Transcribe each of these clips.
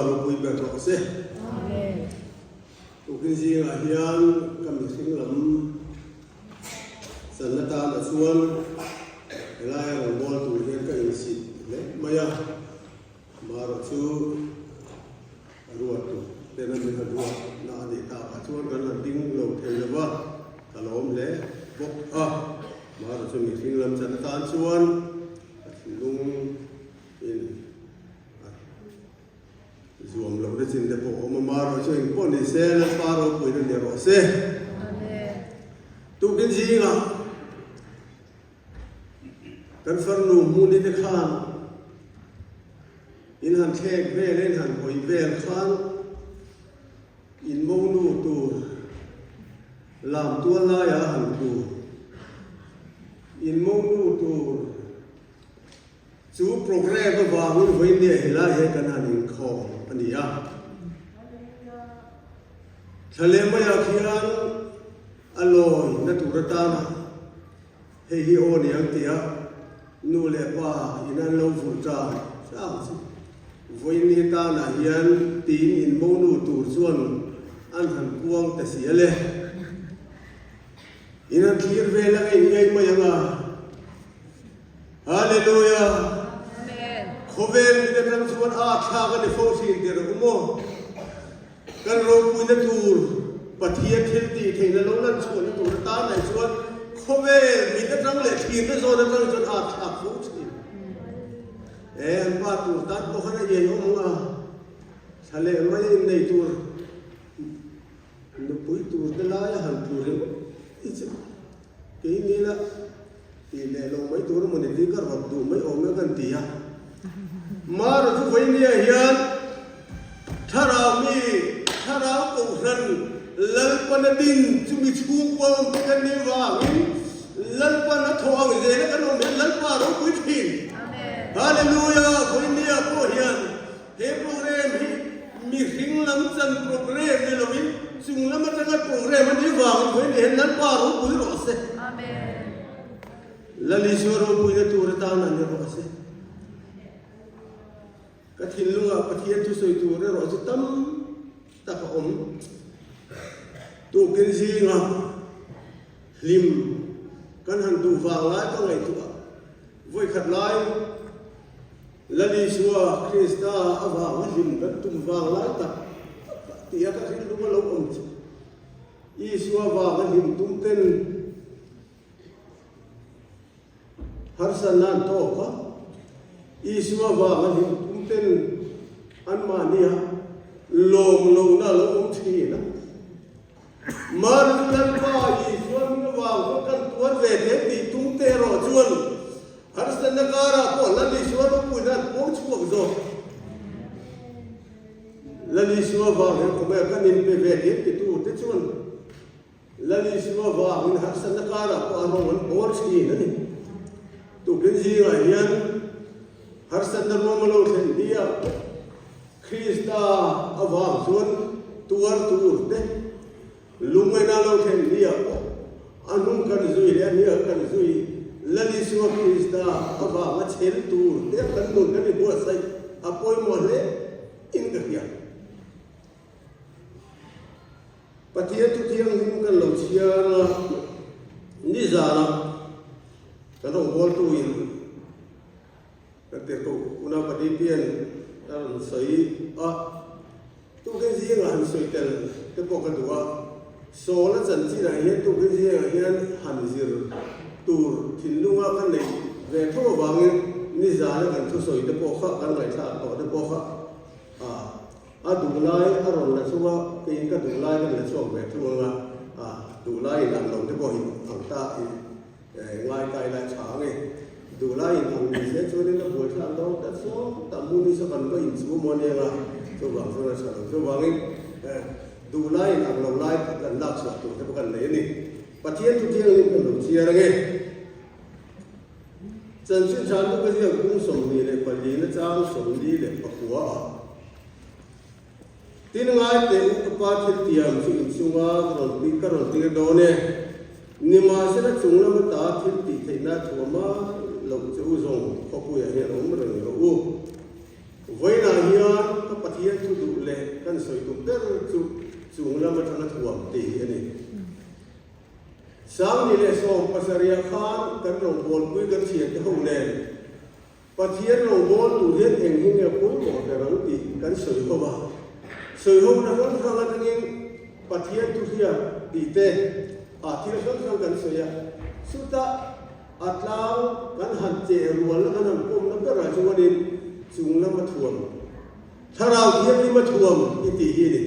Ropui ber rawh se. Tukin zingah hian ka mihring lam channa tana chuan helaia rawngbâwl tur hian ka insit hle mai a, amaherawh chu a ruattu tena min han ruatna a nih takah chuan kan han ding lo thei lo va, ka lawm hle bawk a, amaherawh chu mihring lam channa tan chuan ka thinlung in A zuam lohna chin te pawh a awm a, marawh chu engpawh ni se Lalpa ropuina ni rawh se. Tukin zingah kan farnu hmuni te khan in han thlek vel a, in han hawi vel khan in monu tur lam tual laiah a han tlu, in monu tur Chu programme avangin vawinia helai he kan han inkhawm a ni a. Thla leh maiah khian a lawi na tur atana hei hi aw niang tia nu leh pa in an lo vulh tan chang chu vawiin atanah hian tiin inmonu tur chuan an han puang ta si a le. In han thlir vel a ngei ngei mai ang a. Hallelujah! Khawvel mit atang chuan a thlak a ni fo thin tir ang u maw? Kan ropuina tur Pathian thil tih theihna lo lan chhuahna tur atan ai chuan khawvel mit atang leh thlirna zawn atang chuan a thlak fo thin. E, an pa tur tan pawh khan a iai awm ang a, thla leh mai a innei tur. Nupui tur te laia han tlu ringawt hi chu kei nila tih leh lo mai tur emaw ni tih ka rawt duh mai awm e kan ti a. Mara chu vawinia hian thlarau mi, thlarau kohhran Lalpana din chumi chhungkua awm te kan nih vangin Lalpana thawh ang zela kan awm hian Lalpa ropui thin. Hallelujah! Vawinia pawh hian He program hi mihring lam chan program ni lovin chung lam atanga program a nih vangin vawiin hian Lalpa ropui rawh se. Lal Isua ropuina tur atan a ni rawh se. Ka thinlungah Pathian thusawi tur erawh chu tam tak a awm. Tukin zinga hlim kan han duh vang lai ka ngaihtuah vawikhat lai Lal Isua Krista avanga hlim kan tum vang lai tak tak tih a ka rilru a lo awm chu. Isua avanga hlim tum ten harsatna an tawk a, Isua avanga hlim tum ten anmahnia lawm lohna a lo awm thin a. Mar Lalpa Isua hming avang pawh kan tuar ve hle tih tum te erawh chuan harsatna karah pawh Lal Isua ropuina an puang chhuak zawk. Lal Isua vang hian khawvel kan inpe ve diam titu te chuan Lal Isua vangin harsatna karah pawh a rawng an bawl thin a ni. Tukin zingah hian harsatna ruam a lo thlen nia Krista avang chuan tuar tur te, lungaina lo thlen ni ah pawh a hnung kan zui leh a hnial kan zui Lal Isua Krista avanga chhel tur te kan nun kan inbuatsaih a pawimawh hle in ka hria. Pathian thu thianghlim kan lo chhiar a, nizanah kan rawngbawltu in Ka tirhkoh unau Padipian a rawn sawi a, tukin zingah han sawi tel te pawh ka duh a, Sawl a chanchinah hian tukin zingah hian han zir tur thinlunga ka neih ve tho avangin nizana kan thusawi te pawh kha kan ngaihthlak tawh te pawh kha a duhlai a rawn la chhuak a, keiin ka duhlai kan la chhuak ve thung ang a, duhlai in ang lo te pawh hi ang ta Ngai kai lai tha ang e. Duhlai in ang ni se chuanin a buai thlak dawn tlat saw tak hmun hi saw kan va inchhum maw aniang a, chuvang chuan a tha lo. Chuvangin duhlai in ang lo lai kan lak chhuah tur te pawh kan nei a ni. Pathian thu thianghlim kan lo chhiar ang e. Chanchin tha Luka ziak bung 24 na chang 44 ah. Tin ngai teh u ka pa thil tiam chu inchunga ka rawn ti ka rawn tir dawn e. Nimahsela chung lama ta thil tih theihna thuama loh che u zawng khawpuiah hian awm reng rawh u. Vawiinah hian. ka Pathian thu duh leh kan sawi tum ber chu chung lam atanga thuam tih hi a ni. Sangni leh 70ah khan kan rawngbawlpui kan thiante ho nen Pathian rawngbâwl tur hian eng hi nge pawimawh ber ang tih kan sawi ho a. Sawi hona hrang hrang atangin Pathian thu hriat tih te ah thil hrang hrang kan sawi a. Chutah a tlang kan han cheh rualna kan han pawmna berah chuanin chung lama thuam, Thlarau Thianghlim a thuam i tih hi a ni.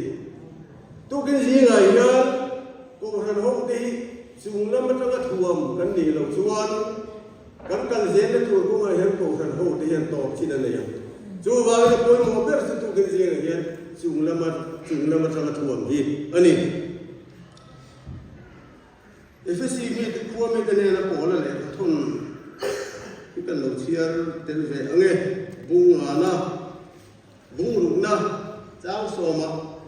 Tukin zingah hian Kohhran hote hi chung lam atanga thuam kan nih loh chuan, Kan kal zelna tur kawngah hian Kohhran ho te hian tawp chin a nei a. Chuvangin a pawimawh ber chu tukin zingah hian chung lama chung lam atanga thuam hi a ni. Efesi mite khua mite nena Paula lehkha thawn hi kan lo chhiar tel ve ang e. Bung ngana, bung rukna, chang sawma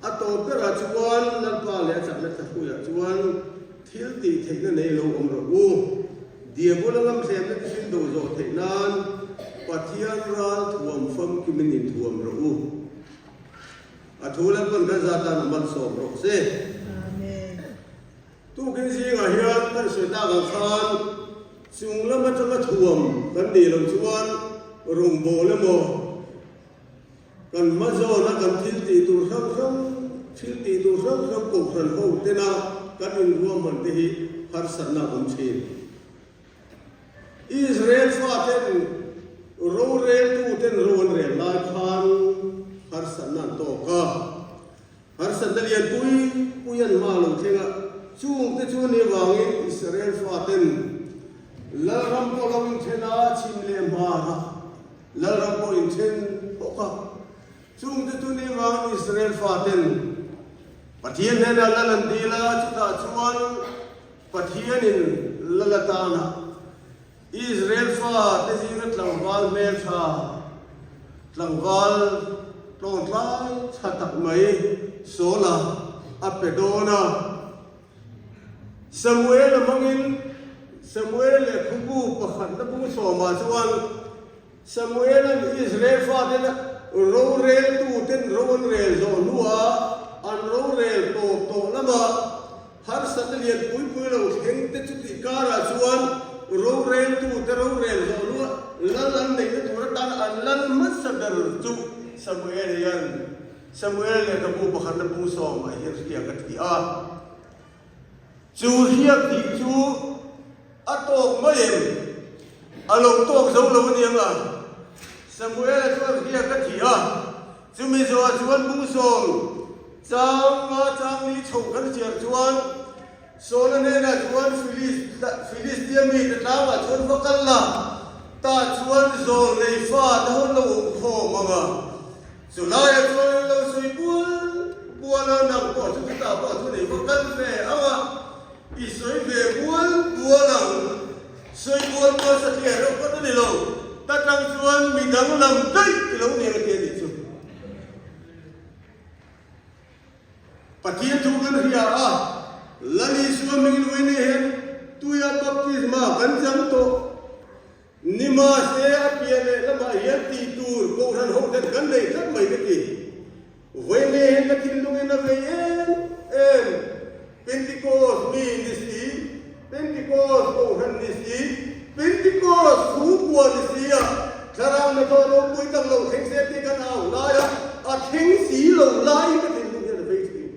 a tawp berah chuan Lalpa leh a chakna thlafuiah chuan Thil tih theihna nei lo awm rawh u. Diabol a ngamthlemna te sin do zawh theih nan Pathian ral thuam famkimin inthuam rawh u. A thu Lalpan kan za tan a malsawm rawh se. Amen. Tukin zingah hian kan sawi tak ang khan chung lam atanga thuam kan nih loh chuan rawngbâwl emaw, Kan hma zawna kan thil tih tur hrang hrang, thil tih tur hrang hrang kohhran ho tena kan inruahman te hi harsatna a awm thin. Israel faten roreltu ten ro an rel lai khan harsatna an tawk a, harsatna lian pui pui an hma lo thleng a, chung te chu ni vangin Israel faten Lalram pawh lo inthen a, chhim leh hmar a, Lalram pawh inthen bawk a, chungte chu ni vang Israel faten Pathian hnenah lal an dil a, chutah chuan Pathianin lal atana Israel fate zinga tlangval hmeltha, tlangval tlawntlai tha tak mai Saula a pe dawn a. Samuel a hmangin Samuel lehkhabu pakhatna bung sawmah chuan Samuela'n Israel faten roreltuten ro an rel zawh hnuah an rorel tawp tawh lamah harsatna lian pui pui lo thleng te chutih karah chuan roreltute rorel zawh hnuah lal an neihna tur atan an lal hmasa ber chu Samuel hian Samuel lehkhabu pakhatna bung sawmah hian hriak a ti a. Chu hriak tih chu a tawk mai em? A lo tawk zo lo a ni ang a. Samuela chuan hriak a thi a. Chumi zawhah chuan bung sawm chang nga chang li chho kan chhiar chuan Saula hnenah chuan Philistia mite tlangah chuan va kal la, tah chuan zawl nei fa te ho an lo awm khawm ang a. Chu laiah chuan an lo sawi bual bual a, nang pawh chu chutah pawh chuan i va kal ve ang a, i sawi ve bual bual ang. Sawi bual bual satliah reuh phawt a ni lo, ta tang chuan mi danglam daih i lo ni ang a ti a nih chu. Pathian thu kan hria a, Lal Isua hmingin vawiin hian tuia baptisma kan chang tawh. Nimahse a piah leh lamah hian tih tur Kohhran ho ten kan nei tlat mai ka ti. Vawiin hian ka thinlungin a vei em em. Pentecost mi ni si, Pentecost Kohhran ni si, Pentecost chhungkua ni si a, thlarau hnathawh ropui tak lo thleng se tih kan au lai a, a thleng si lo laiin ka thinlung hian a vei thin.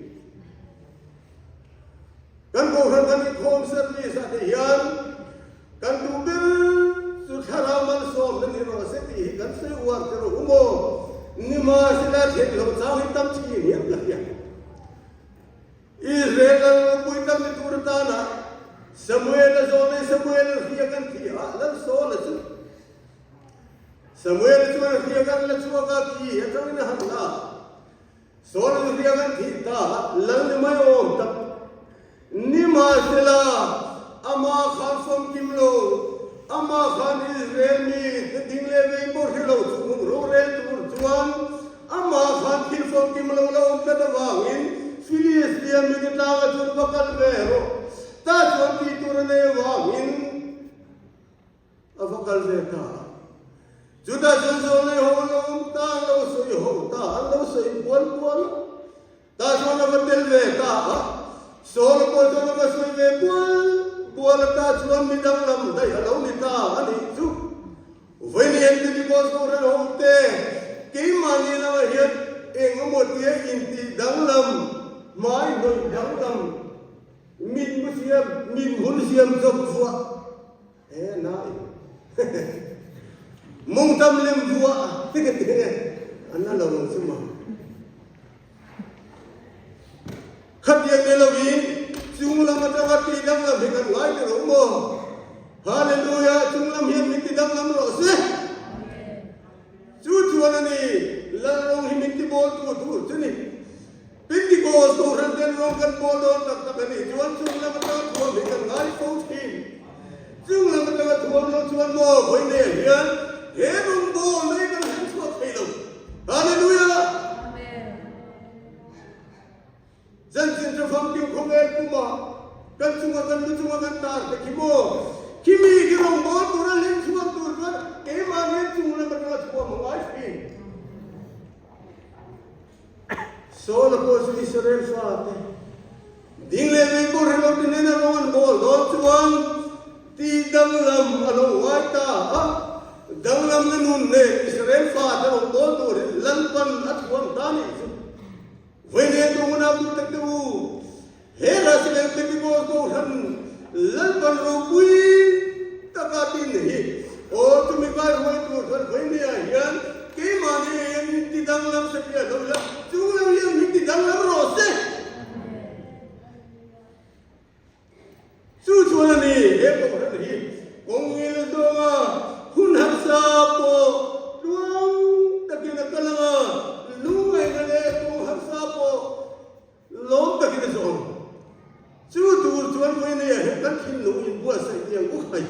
Kan Kohhran kan inkhawm service ah te hian Kan duh ber chu thlarau malsawmna ni rawh se tih hi kan sawi uar che rawh u maw? Nimahsela theih loh chang hi tam thin hian ka hria. Israel lal ropui tak ni tur atana Samuel a zawh nei Samuel a hria kan thi a, lal Saul a chu. Samuel chuan a hria kan la chhuak a, khi atangin a han la. Saul in hria kan thih ta, lal ni mai awm tak. Nimahsela, amah khan famkim lo, amah khan Israel mi te ding leh vei pawh hre lo chung rorel tur chuan amah khan thil famkim lo la awm tlat avangin Filistia mite tlanga chuan va kal ve rawh. Tah chuan tih tur a nei avangin, A va kal ve ta a. Chutah chuan zawlnei ho an lo awm ta, an lo sawi ho ta, an lo sawi bual bual a. Tah chuan a va tel ve ta a, Saul-a pawh chuan a va sawi ve bual bual a, tah chuan mi danglam daih a lo ni ta a nih chu. Vawiin Pentecost Kohhran ho te, keimahni lamah hian eng emaw tia intih danglam, hmai hnawih danglam, mit mu siam, mit hmul siam chawp vuah, he nai mawngtam lem vuah te ka ti e, a na lo ang chu maw. Khatiang ni loin chung lam atanga tih danglam hi kan ngai ta lo maw? Hallelujah! Chung lam hian min ti danglam rawh se. Chu chuan a ni, Lalrawng hi min ti bawl tu tur chu ni. Pentecost Kohhran ten rawng kan bawl dawn tak tak a nih chuan chung lam atanga thuam hi kan ngai fo thin. Chung lam atanga thuam lo chuan maw vawineia hian he rawng bawl mai kan hlen chhuak thei lo. Hallelujah! Chanchin chu famkim khawvel pumah kan chunga kan lu chunga kan tar te khi maw? Khi mi khi rawngbâwl tura hlim chhuak tur chuan keimah hian chung lam atanga chhuam a ngai thin. Saul-a pawh chu Israel fate ding leh vei pawh hre lo ti nena rawng an bawl dawn chuan tih danglam a lo ngai ta a. Danglamna nun nen Israel fate rawn bawl turin Lalpan a thuam ta nih chu. Vawiin tungunah duh tak te u, he Rasileng Pentecost Kohhran Lalpan ropui taka tin hi aw chumi kai ruai tur chuan vawinia hian keimahni hian min ti danglam satliah lo ila, chung lo hian min ti danglam rawh se. Chu chuan a ni, he Kohhran hi kawngil zawnga hun harsa pawh tluang takin a kal ang a, lungngaihna leh kawng harsa pawh lawm takin a zawh ang. Chu tur chuan vawineia he kan thinlung inbuatsaih tiang uk hai.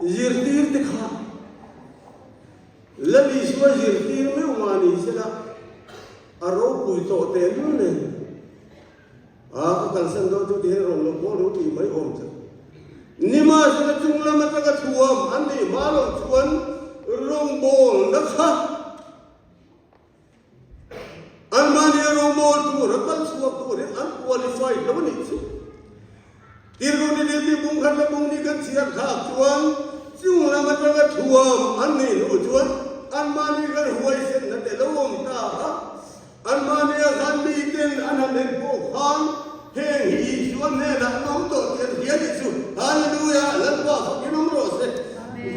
Zirtir te kha Lal Isua zirtir meuh mah ni sela a ropui tawh teh lul nen a ka kalsan dawn chu tihian rawn lo bawl ru tih mai awm chu. Nimahsela chung lam atanga thuam an nih hma loh chuan rawngbawlna kha Anmahni a rawngbawl tur a kal chhuak turin an qualified lo a nih chu. Tirhkoh ni leh tih bung khat leh bung ni kan chhiar thlak chuan chung lam atanga thuam an nih hnu chuan anmahni kan huaisenna te lo awm ta a. Anmahni a khan miten an han en pawh khan heng hi Isua hnenah an awm tawh tih an hria nih chu. Hallelujah! Lalpa fakin awm rawh se.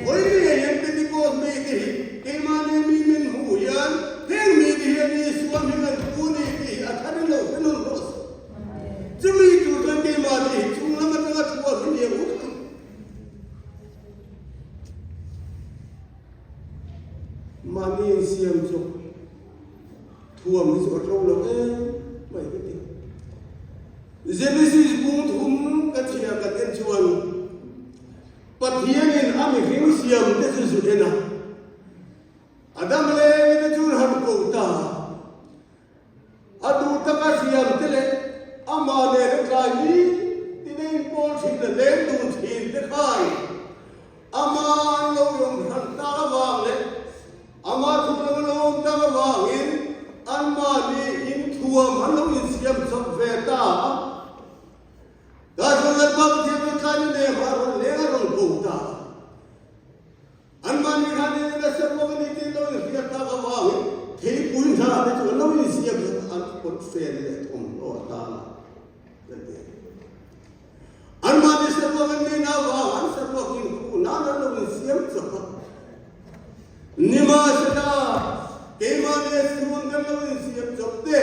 Vawiin hian Pentecost mite hi Keimahni mi min hmuh hian heng mite hian Isua hming an pu ni tih hi a thar in lo hre nawn rawh se. Chumi tur chuan keimahni hi chung lam atanga chhuah hi ni ang u. Mahni insiam chu thuam hi chu a tlo lo em mai ka ti. Genesis bung thum ka chhiar kan en chuan Pathianin a mihring siamte chu zu en a, a dam lengte chu han ko ta a. A duh taka siamte leh amah nen a tlai ni tina inpawl thin leh leng dun thin te khan amah an lo yawm hran tak avang leh amah thu lo a lo awm tak avangin anmahni inthuam an lo insiam chawp ve ta a. Tah chuan Lalpa Pathian chuan tlai ni nei a hma rawn leng a rawn ko ta a. Anmahni khan in ina serruak a ni tih lo inhriat tak avangin theipui hna te chu an lo insiam zawk an pawt fen leh thawmhnaw atan a kan ti a. Anmahni serruak an nihna avang an serruak inkhuh nan an lo insiam chawp a. Nimahsela, keimahni chhung kan lo insiam chawp te,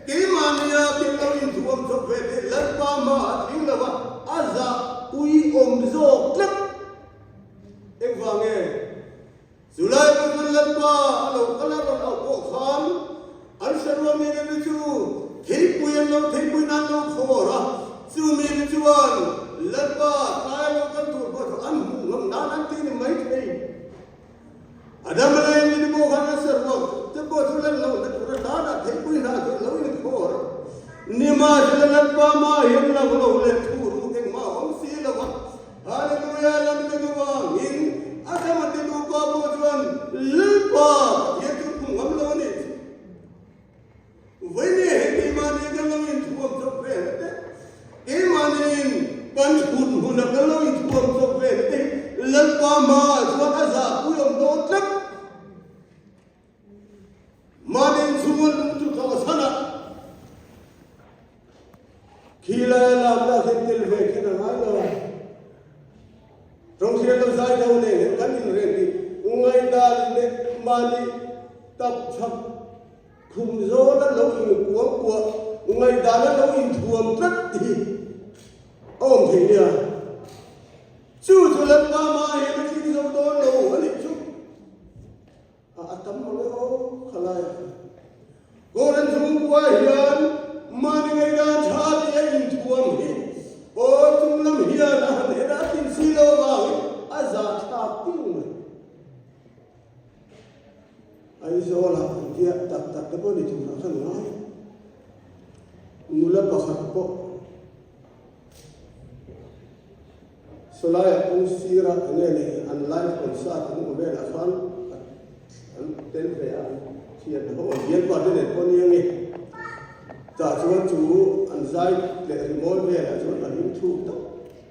keimahnia kan lo inthuam chawp ve te Lalpa hmaah a tling lo a, a zah pui awm zawk tlat. Engvang nge? Chulai pawh chuan Lalpa a lo kal a rawn auh pawh khan an hre rual mi rilru chu theipui an lo theipui nan lo khawr a, chu mi ri chuan Lalpa tlai lo kal tur pawh chu an hmuh ngam nan an ti ni mai thei. Adam leh mi te pawh khan an hre rual te pawh chu lan lohna tur atana theipui hna chu an lo inkhawr a, nimahsela Lalpa mah hian lo lo leh thu ru te. Lalpa hmaah chuan a zahpui awm dawn tlat. Mahni inchhunga lung chu thlawh chhan a, khi laia lamna hian tel ve kher a ngai lo. Rawng lo zai lo nen hian kan inrem hi ngaihdan leh mahni tap chhak khum zawna lo inkuang kuah ngaihdana lo inthuam tlat hi a awm thei nia. Chu chu Lalpa hmaah hian a tling zo dawn lo a nih chu. A a tam mang e aw khalai a ti. Kawran chhungkua hian mahni ngaihdan tha tih a inthuam hi aw chung lam hian a han en a tin si lo avangin a zahthlak ting mai. Aizawlah an tia tak tak te pawh ni turah khan ngai. Nula pakhat pawh Sawlaiah kawng sirah enge ni an live concert an awm velah khan an tel ve a, thian ho an bialpa te nen pawh nia nge. Tah chuan chu an zai leh rimawi velah chuan a hlim thuk tak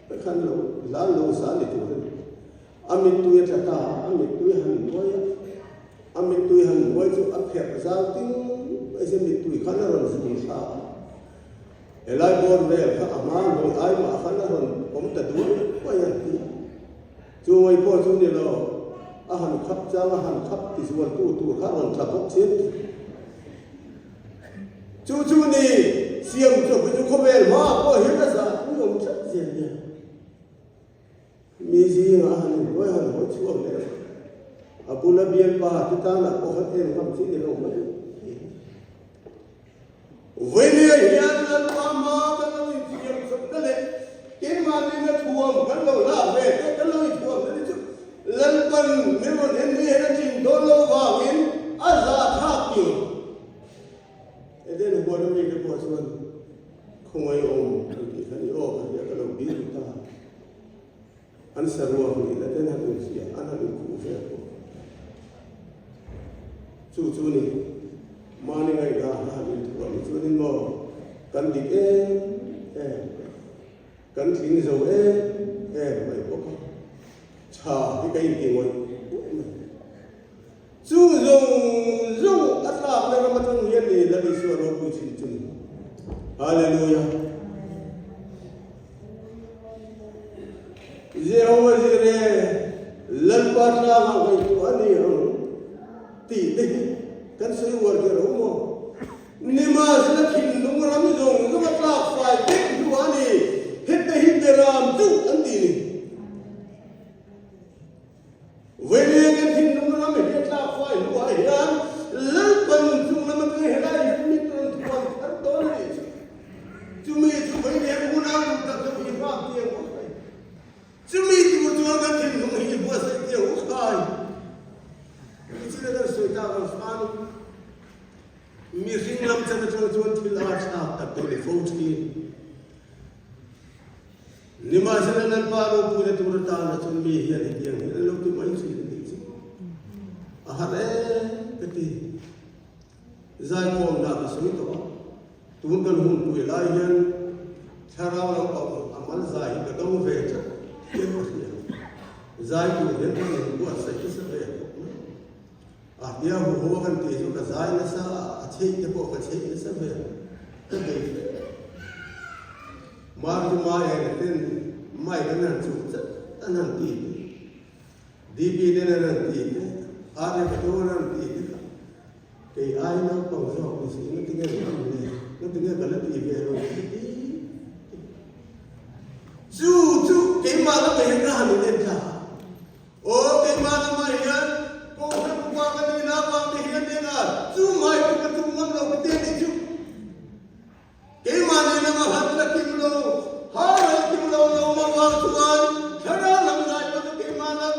mai khan lo lan lo sa ni tur a ni. A mittui a tla ta a, a mittui a han nuai a, a mittui han nuai chu a pherh zau ting mai se mittui khan a rawn zung thla a. Helai bawr vel kha a hma hnuai ai mah khan a rawn awm ta duai duai a ti a. Chu ngei pawh chu ni lo, a han khap chang a han khap ti zual tu tur kha a rawn tla bawk chin. Chu chu ni, siam chawp hi chu khawvel hmaah pawh hian a zah pui awm tlat zel nia. Mi zingah a han inhnuai han hawi chhuak leh a, a bula bialpa te tanah pawh khan en ngam chi ni lo mai. Vawinia hian Lalpa hma kan lo inthiam chawpna leh keimahni thuam kan lo lak ve te kan lo inthuam na ni chu Lalpan min rawn en ni hian a tling dawn lo vangin a zahthlak tur. Eden huan ami te pawh chuan khawngaihawm an tih kha ni aw ka hria ka lo bik ta. An saruak nih na ten han inhria an han inkhuh ve pawh chu chu ni mahni ngaihdan a han inthuah ni chuanin maw kan dik em em kan tling zo em em mai bawk a tha hi ka inti ngawih ngawih mai. Chu zawng zawng a tlakna ram atang hian ni Lal Isua ropui thin chu ni. Hallelujah. Jehovah Jireh, Lalpa tlangah ngaihtuah a ni ang tih te hi kan sawi uar kher lo maw? Nimahsela thinlung ram zawng zawng a tlak fai vek hnuah a ni, hete hi beram chu an tih ni. Vawiin kan thinlung ram hi a tlak fai hnuah hian Lalpan chung lam atanga helai hi mit rawn thuam thar dawn a nih chu. Chumi chu vawiin hian unau duh tak chu i hram tiang u khai. Chumi tur chuan kan thinlung hi i buatsaih tiang u khai. Nichina kan sawi tak ang khan mihring lam chan atang chuan thil a thlak tak te ni fo thin. Nimahsela Lalpa ropuina tur atana chuan mi hian hetiang hi an lo ti mai thin a tih chu a har em ka ti. Zaikhawm dah ka sawi tawh a, tun kan hunpui lai hian thlarau lampang a mal zai hi ka dawng ve tlat hian ka hria. Zai tur hian ka rawn buatsaih nasa ve khawp mai. A hnia huho a kan tih chu ka zai nasa a, a chheih te pawh ka chheih nasa ve ka bei hle. Mar chu mai eng ten mic an han chuh chat an han ti te, DP ten an han ti te, RF te an han ti te kha kei ai naupang zawk ni si ngatinge an le ngatinge ka la ti ve lo ti ti chu chu keimah lamah hian ka han in en thla a. Aw keimah lamah hian Kohhran upa ka nih na avang te hian eng a chu mai chu ka tum ngam lo ka ti a nih chu. Keimahni lama han la kim lo, har han kim lo lo ma vang chuan thlarau lam zai pawh chu keimah lam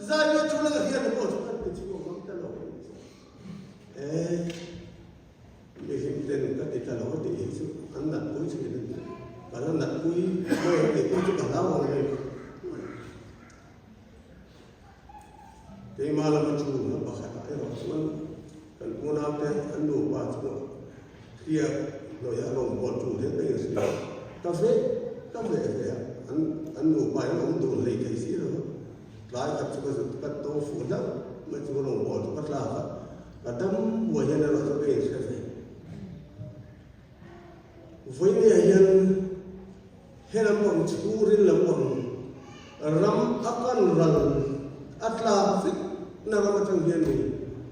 zai ve thu lang hian pawh chu kan ti chhuak ngam ta lo a ni chu. E, mihring ten ka ti ta lo a tih hi chu an nat pui thin a ni. Ka la nat pui mawi a tih pawh chu ka hlau ang reng. Keimah lama chu na pakhatah erawh chuan kan unaute an nupa chu hriat hnuaiah rawngbâwl ṭul hian ka inhria a, ka veh ka veh ve a, an an nupa in awm dun hlei thei si lo va. Tlai khat chu ka zut ka to fuh hlauh mai chu rawngbawl chu ka tlak a, ka dam buai hian erawh chu ka inhre ve. Vawinia hian he lampang chhungrin lampang ram a kan ral a tlak vek na ram atang hian ni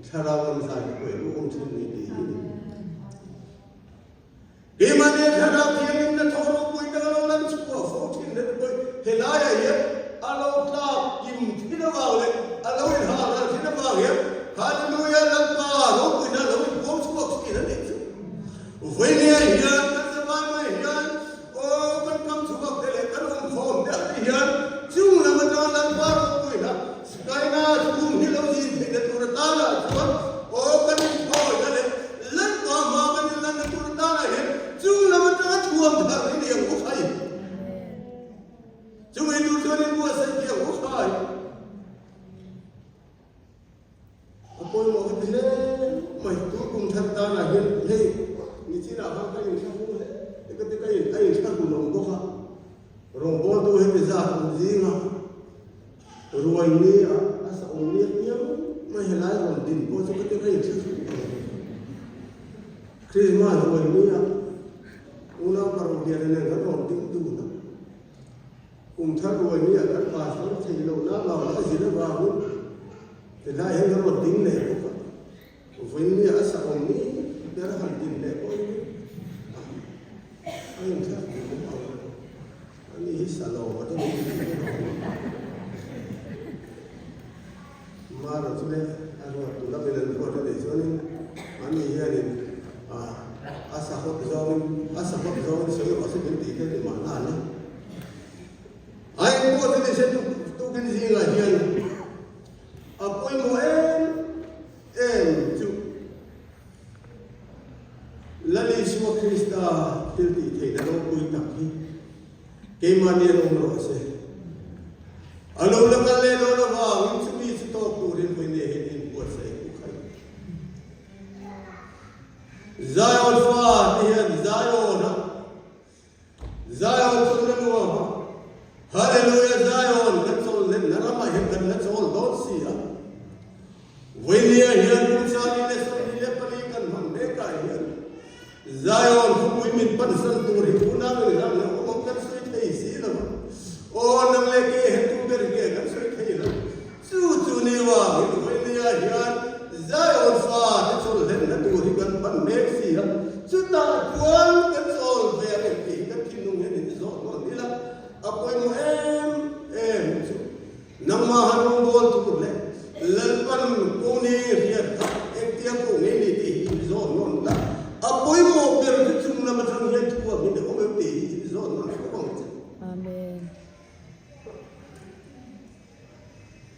thlarau an zai pawh a awm thin ni tih hi a ni. Keimahni thlarau thiangin na thaw ropui tak a lo lan chhuah fo thin le pawh helaiah hian a lo tlak kim thin avang leh a lo inhal ral thin avang hian Hallelujah Lalpa ropuina a lo inpuang chhuak thin a nih chu. Vawinia hian kan zavai mai hian aw kan kam chhuak te leh kan awmkhawm te ah te hian chung lam atanga Lalpa ropuina Skyna chhung hi lo zin theihna tur atana chuan aw kan inthawina leh Lalpa hma kan inlanna tur atana hian chung lam atanga thuam thar hi ni ang u khai. Chumi tur chuan inbuatsaih thiang u khai. A pawimawh ka ti hle mai. Tur kum thar tanah hian hei nichinah khan ka inthlahrung hle ka ti ka in a inthlahrun awm bawk a. Rawngbawltu heti zat awm zinga ruai ni a a sa awm ni apiang mai helai rawn din pawh chu ka ti ka inthlahrung ang reng. Krismas ruai ni a unau paruk lian nen kan rawn ding dun a. Kum thar ruai ni a kan pastor thei loh na vang leh a zir avangin tilai hian kan rawn ding leh bawk a. Vawiin a sa awm ni ber a han din leh pawh hi a inthlak duh awm ang reng. Ani hi sa lo a deuh in tih ka hmu. Mara chu le a ruat tu lamin an ruat a nih chuanin ani hianin a sa hawt zawngin a sa hawt zawngin sawi rawh se min tih te ni mahna le. A engpawh chu ni se tukin zingah hian A pawimawh em em chu Lal Isua Krista thil tih theihna ropui tak hi keimahni an awm rawh se. A lo la kal leh dawn avangin chumi chu tawk turin vawinia hian inbuatsaih u khaih. Zion fa te hian Zion a Zion chu na nuam a, Hallelujah Zion kan chawl hlenna ramah hian kan la chawl dawn si a. Vawinia hian kum 24 kan hman mek ah hian Zion khawpui min pansan tur hi unau in ram leh awm kan sawi thei si lo a. Aw nang leh ke he tu ber nge kan sawi thei lo. Chu chu ni vangin vawinia hian Zion fa te chawl hlenna tur hi kan pan mek si a, chutah chuan kan chawl ve ang em tih hi kan thinlung hian in zawh dawn ila, a pawimawh em em chu nangmah han rawngbâwl tur leh Lalpan kawngni hriat kha engtia kawng ngei ni tih hi in zawh nawn la, a pawimawh ber chu chung lam atang hian thu ang in awm em tih hi in zawh nawn fo ang che. Amen.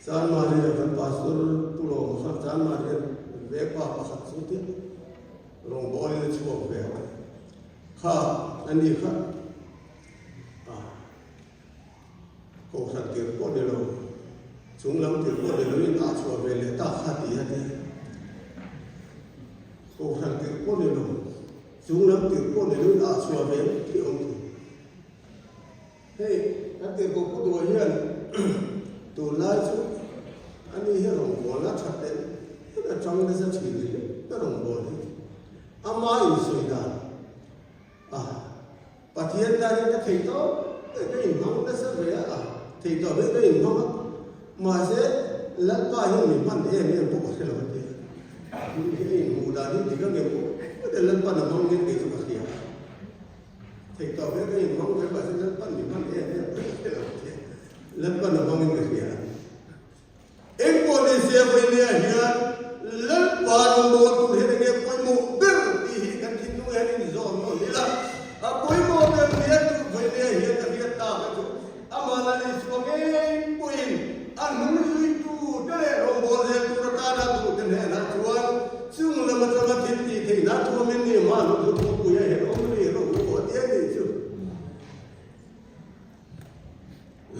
Chanmari ah kan pastor Pu Lawma khan Chanmari ah vekpa pakhat chu tia rawngbâwl in a chhuak ve a, kha a ni kha a kohhran tir pawh ni lo, chung lam tir pawh ni lo in ah chhuah ve leh ta kha ti a tia, kohhran tir pawh ni lo, chung lam tir pawh ni lo in ah chhuah ve ngawt hi a awm thei. Hei kan tirhkoh Pu Duha hian tunlai chu ani hi rawngbawlna tha tel tel a tang nasa thin hle a rawngbâwl hi ama insawi dan a Pathian tan hian ka thei tawp e ka inhmang nasa ve a thei tawp e ka inhmang a mahse Lalpa hian min hman em em pawh ka hre lo a ti a hi a inhmuh dan hi dik ang em pawh Lalpa'n a hmang hian kei chu ka hria. Theih tawh ve ka inhmang ve mahse Lalpan min hman em em ka hre lo che. Lalpan a hmangin ka hria. Engpawh ni se vawinia hian Lalpa rawngbâwl tur hian enge pawimawh ber tih hi kan thinlung hian inzawm nawn ila. A pawimawh ber nia tur vawinia hian ka hriat tak a chu amah Lal Isua ngei pawhin a hnung zuitu te leh rawngbâwl zel tur atana duhte hnenah chuan Chung lam atanga thil tih theihna thuamin ni hma lu chu thupui a herh awm rih rawh u aw ti a nih chu.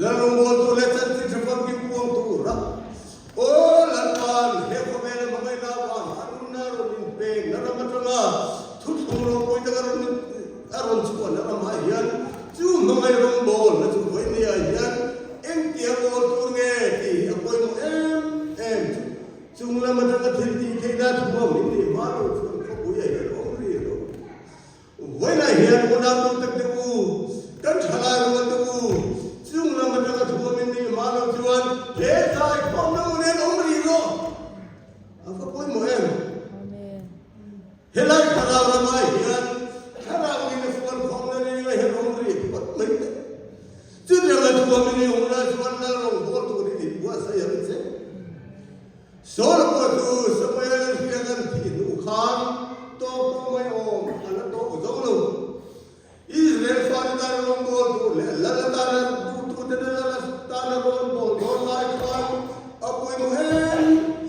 Lalrawngbawltu leh chanchin tha fam. Saul pawh chu Samuel hriat an thih hnu khan tawk tawh mai awm a la tawk zo lo. Israel fate tana rawngbawltu leh lal atana duhtute na lal atana rawnbawl dawn lai khan a pawimawh em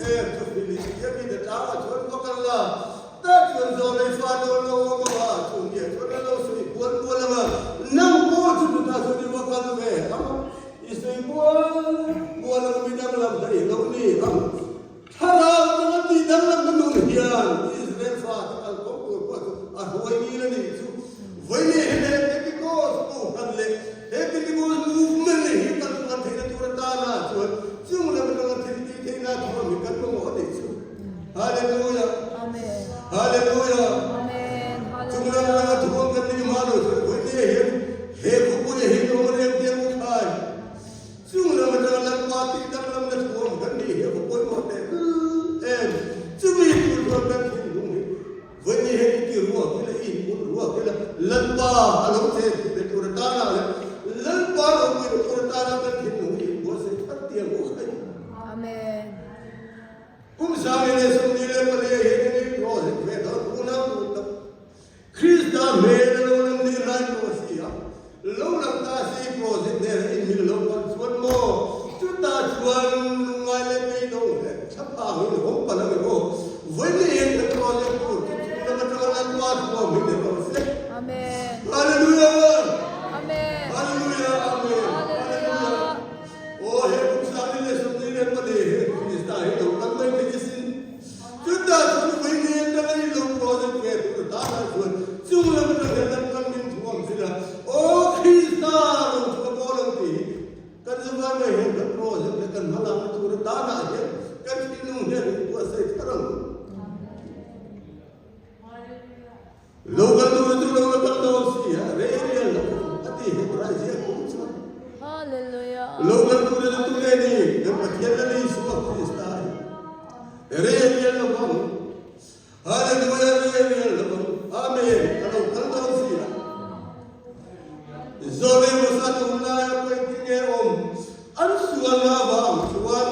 em chu Philistia mite tlangah chuan va kal la, tah chuan Zawlei fate an lo awm ang a, chu niah chuan an lo sawi bual bual ang a, nang pawh chu chutah chuan i va kal ve ang a, i sawi bual bual ang a, mi danglam daih lo ni ang. Thlarau atanga tih danglamna nun hian Israel fate kalkawng tur pawh chu a hruai ngil a nih chu. Vawiin hian he Pentecost kohhran leh he Pentecost movement hi kalsual theihna tur atana chuan chung lam atanga thil tih theihna thuam hi kan mamawh a nih chu. Hallelujah! Hallelujah! Chung lam atanga thuam kan nih hma lo chuan vawiin hian he khawpui hi rawng rem tiang u khai. Chung lam atanga Lalpa tih danglamna thuam kan nih hi a va pawimawh teh em! Chumi tur chuan kan thinlung hi vawiin hian i ti ruak ila, i inpun ruak ila, Lalpa a lo chen tih be tur atana leh Lalpa lo pui tur atana kan thinlung hi inbuatsaih thar tiang u khai. Amen. Kum 2024 ah hian in project ve dawn unau tur tak Krista hmel a lo lang nih lai tawh a si a, lo lang ta si project nen a inmil lo palh chuan maw? Chutah chuan lungngai leh beidawng leh thlaphang in hawng palh ang emaw? Vawiin hian kan project tur chu chung lam atanga Lalpa thuam hi ni rawh se. Amen. Hallelujah! Amen. Hallelujah! Amen. Hallelujah! Aw he kum 2024 he Krista hi lo kal mai thei asin. Chutah chuan vawiin atanga i lo project ve tur danah chuan chung lam atang hian kan kal min thu ang zir a, Aw Krista lo chu ka pawl ang tih hi kan zirlai mai hian kan project leh kan hmalakna tur danah hian kan thinlung hian in buatsaih thar ang. Lo kal tur chu lo la kal dawn si a, rei rial lo a ti hek rai ziah kum chuan. Hallelujah. Lo kal tur chu tu nge ni? Kan Pathian Lal Isua Krista hi. Rei rial lo ang. Hallelujah rei rial lo ang. Amen. A lo kal dawn si a. Zawlei hmasa tunlaia pawh engtin nge awm? An sualna avang chuan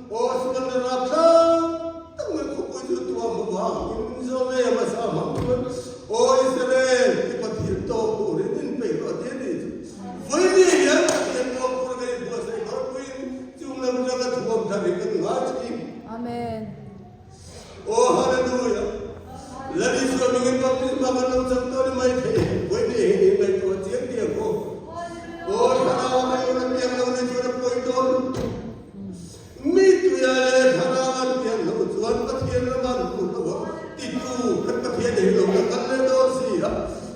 aw sualna rapthlak tak mai khawpui chu tuam avangin zawlei hmasa hmang chuan aw Israel i Pathian tawk turin inpeih rawh ti a nih chu. Vawiin hian Pathian tawk tur kan inbuatsaih rawhpuiin chung lam atanga thuam thar hi kan ngai thin. Amen. Aw Hallelujah! Lal Isua mingin baptisma kan lo chang tawh ni mai thei, vawiin hi hi ngaihtuah chiang diak aw. Aw thlarau a mai ula piang lo ni chuan a pawi dawn. Mi tuia leh thlarau an pian loh chuan Pathian ram an hmuh lo ang titu kan Pathian hi lo la kal leh dawn si a.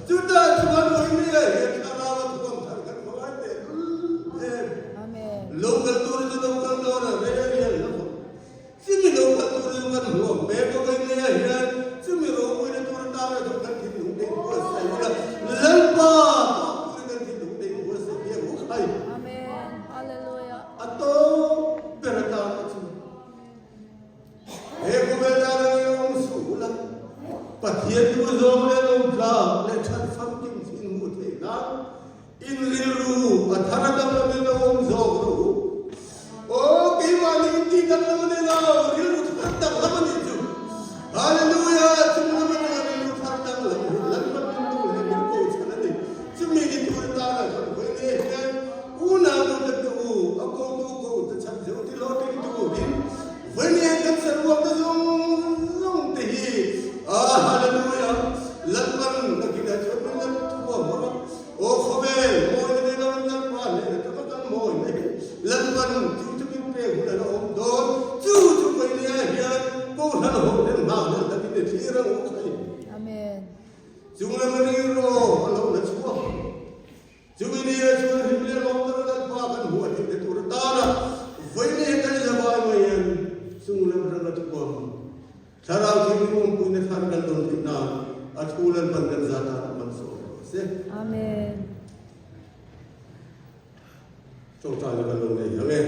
Chutah chuan vawiin hi hian thlarau a thuam thar kan hmangai teh lul em. Lo kal tur chu lo kal dawn a, rei a rial lo ang. Chumi lo kal tur chu kan hmuam mek a, Vawinia hian chumi ropuina tur atana chu kan thinlung dei buatsaih ula, Lalpa tawk turin kan thinlung dei buatsaih biak u khai. Amen. Hallelujah. A tawp ber atana chu he khawvel tana ngei awm suh ula, Pathian thu zawng leh lawmtlak leh that famkim thin hmuh theih nan In rilru a thar a danglam in a awm zawk rawh u. Aw keimahni in tih danglam a ni lo, rilru thar danglam a nih chu. Hallelujah! Chunglam atanga rilru thar danglam hi Lalpan min duh leh min ko chhan a ni. Chumi ni tur atana kan hawi nge hian unau nu te te u, a kotu ko te chhan zeuh ti hlawhtling turin vawiin kan saruakna zawng zawng te hi Ah Hallelujah! Lalpan nakinah chuan min la thuam ang a. Aw khawvel, mawina nei lo in Lalpa hnenah taka kan mawi mai hi Lalpan chu chu min pek hun a la awm dawn. Chu chu Pailea hian Kohhran ho ten nghak hlel takin i thlir ang u khai. Amen. Chung lam a rilru a lo la chhuak. Chumi nia chuan hlim leh lawm taka Lalpa kan hmuh a thih te tur atana vawiin kan zavai mai hian chung lam atanga thuam Thlarau Thianghlim awmpuina thar kan dawn theih nan a thu Lalpan kan zat tan a hmansawn rawh se. Amen. Tawngtaina kan lo nei ang e.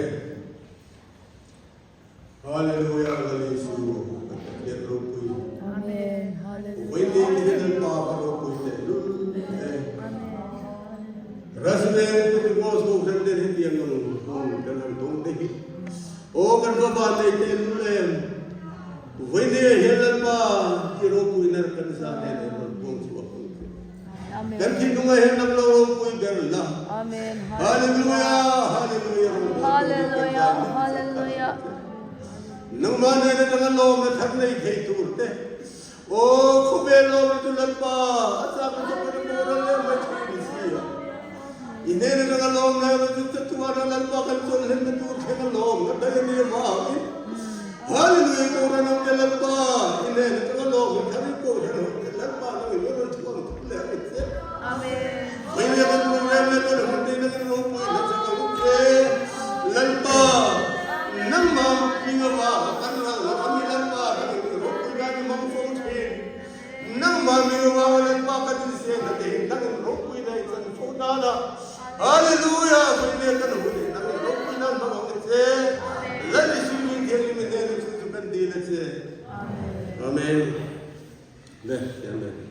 Hallelujah Lal Isu kan Pathian ropui. Amen. Hallelujah. Vawiin ni hi Lalpa ka ropui teh lul e. Rasveng Pentecost Kohhran ten hetiang ang hun kan han tawng te hi. Aw kan va. va vannei tehlul em! Vawinia hian Lalpa i ropuina kan zah nen hi rawn buang chhuak ang che. Kan thinlungah hian nang lo ropui ber la. Hallelujah! Hallelujah! Rawngbawltu kan zah nen hi chak ang che. Nangmah nen atanga lawmna thar nei thei tur te, Aw khawvel lawmna chu Lalpa a chak na chu kan boral leh mai thin ni si a. I hnen atanga lawmna erawh chu chatuana Lalpa kan chawlhlenna tur thleng a lawmna daih a ni avangin Hallelujah Kohhran ho te Lalpa i hnen atanga lawmna thar i Kohhran ho te Lalpa nang in rawn chhuang thar leh ang che. Hmeichhia kan program leh kan hun te nangin ropui hna chak ang che. Lalpa nangmah hming avanga kan ral la ami Lalpa nangin ropui nan i hmang fo thin. Nangmah hming avanga Lalpa kan insiam hna te hi nangin ropui na i chan fo nana Hallelujah hmeichhia kan hun hi nangin ropui nan hmang ang che. Lal Isu hming thianghlim i hnena chu chu kan dil a che. Amen. Le, Amen.